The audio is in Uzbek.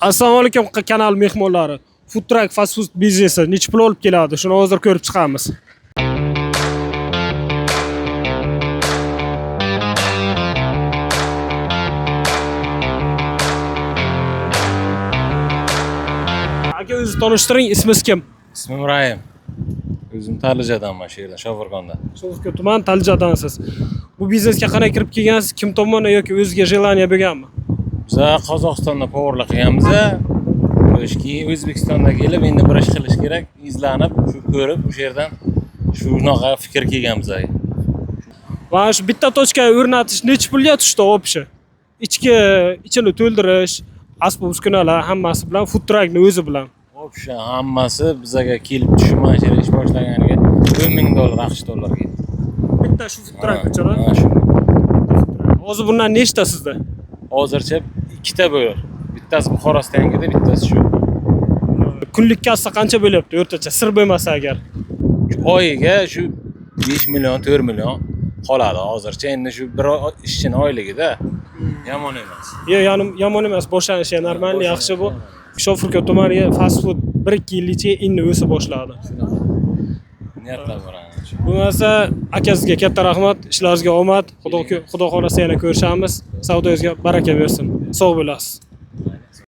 Assalomu alaykum kanal mehmonlari. Food truck fast food biznesi necha pul olib keladi? Shuni hozir ko'rib chiqamiz. Aka, o'zingizni tanishtiring, ismingiz kim? Ismim Rahim. O'zim Talijadanman, shu yerdan, Shofirkondan. Sho'rxo'ka tuman Taljadansiz. Bu biznesga qanday kirib kelgansiz? Kim tomonidan yoki o'zizga желание bo'lganmi? Biza Qozog'istonda поварлық qilganmiz. O'sha keyin O'zbekistonda kelib endi bir ish qilish kerak, izlanib, shu ko'rib, o'sha yerdan shunaqa fikr kelgan bizga. Va shu bitta tochka o'rnatish necha pulga tushdi общий? Ichki ichini to'ldirish, asbob uskunalar hammasi bilan, food truckni o'zi bilan. Общий hammasi bizaga kelib tushib, mana shu yerda ish boshlaganiga 10 ming dollar, AQSh dollari ketdi. Bitta shu food truck uchun. Ha, shu. Hozir bundan nechta sizda? Hozircha ikkita bo'lar. Bittasi Buxoro stangida, bittasi shu. Kunlik kassa qancha bo'lyapti o'rtacha, sir bo'lmasa agar? Oyiga shu 5 million, 4 million qoladi hozircha. Endi shu bir ishchini oyligida yomon emas. Yo, ya'ni yomon emas, boshlanishi normal, yaxshi bu. Shofirka tumaniga fast food 1-2 yil ichida endi o'sa boshladi. Niyatlab boramiz. Bo'lmasa aka, sizga katta rahmat, ishlaringizga omad. Xudo xohlasa yana ko'rishamiz. Savdongizga baraka bersin. Sog' bo'lasiz.